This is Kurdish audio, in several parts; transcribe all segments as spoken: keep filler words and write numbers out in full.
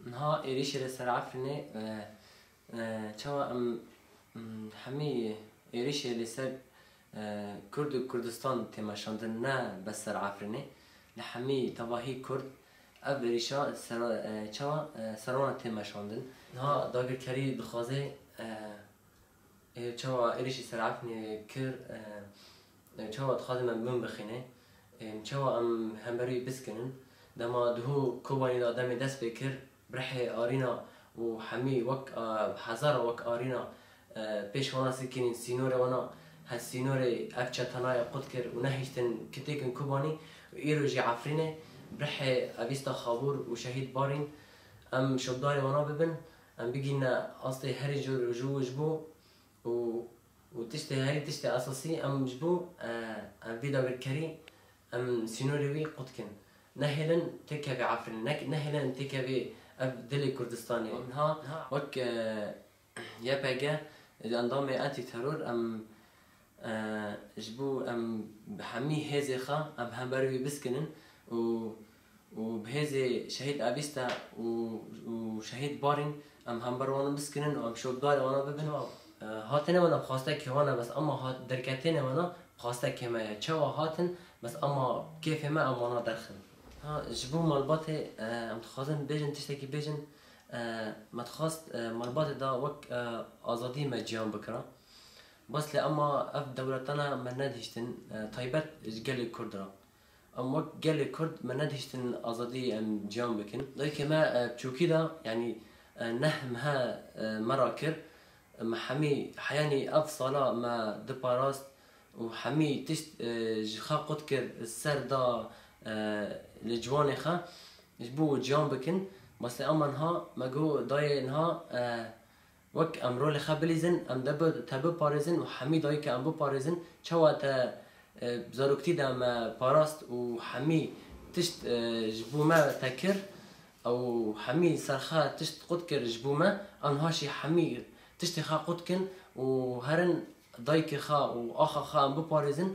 Niha êrîşê li ser Efrînê, e, e, çawa em, em, hemî êrîşê li ser, e, Kurd û Kurdistan tê meşandin, ne bes ser Efrînê. Li hemî tevahî Kurd ev êrîşa ser, e, çawa, e, ser wan tê meşandin. Niha dagirkerî dixwaze, e, Ê, çawa êrîşî ser Efrînê kir, e, e, çawa dixwaze me bin bixîne, e, çawa em hemberî wî biskinin. Dema duhû Kobanî de demê dest pê kir, birehê arîna û hemî wek, e, hezara wek arîna, e, pêş wana sikirîn, sînorê wana, he sînorê ev çetanaye qut kir û nehiştin kitêkin Kobanî û îro jî Efrînê, birehê evîsta xabûr û şehîd barîn, em şopdarê wana bibin, em bigîne astê herî jor ji û ji bo û, û tiştê herî tiştê esasî em ji bo, e, em vî dagirkerî em sînorê wî qut kin. Nehêlin têkevê Efrînê, ne, nehêlin têkevê ev dilê Kurdistanê. Niha wek, e, Y P G, endamê antîteror, em, e, ji bo em bi hemî hêzê xwe em hember wî biskinin û û bi hêzê şehîd Evîsta û, û şehîd Barîn em hember wan biskinin û em şopdarê wana bibin. Çawa? E, hatine wana xwastekê wana bes ama hat, derketêne wana xwastekê me ye. Çawa hatin bes ama kêfê me em wana derxin. Ha, ji bo malbatê, e, em dixwazin bêjin tiştekî bêjin, e, me dixwast, e, malbatê da wek, e, azadî me ciyan bikira. Bes lê ema ev dewletana me nedihiştin, e, taybet ji gelê Kurd re. Em wek gelê Kurd me nedihiştin azadî em ciyan bikin. Dayikê me, e, çûkî de, yanî, e, neh mehe, e, me ra kir. Me hemî heyanî ev sala me diparast û hemî tişt, e, ji xwe qut kir, ser da, e, li ciwanê xwe ji bo ciyan bikin. Bes lê ema niha me got dayê niha, e, Wek em rolê xwe bilîzin, em de bi, te biparêzin û hemî dayike em biparêzin. Çawa te, e, zaroktî de me parast û hemî tişt, e, ji bo me te kir û hemî ser xwe tişt qut kir ji bo me, em niha jî hemî tiştê xwe qut kin û herin dayikê xwe û axa xwe em biparêzin.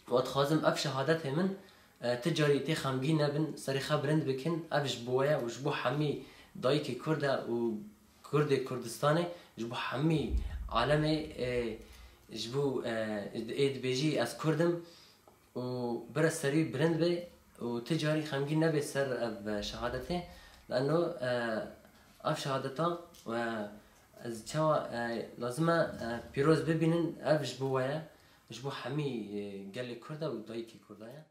Û dixwazim ev şehadetê min, e, ti carî tê xemgîn nebin, serê xwe bilind bikin. Ev ji bo we ye û ji bo hemî dayikê Kurd e û Kurdê Kurdistanê, ji bo hemî alemê, e, ji bo, e, ê dibêjî ez Kurd im û bire serî bilind be û ti carî xemgîn nebe ser ev, e, şehadetê. Lano, e, ev şehadeta, e, ez çawa, e, lazim e, e, pîroz bibînin, ev ji bo we ye. Ji bo hemî, e, gelê Kurd e û dayikê Kurda ye.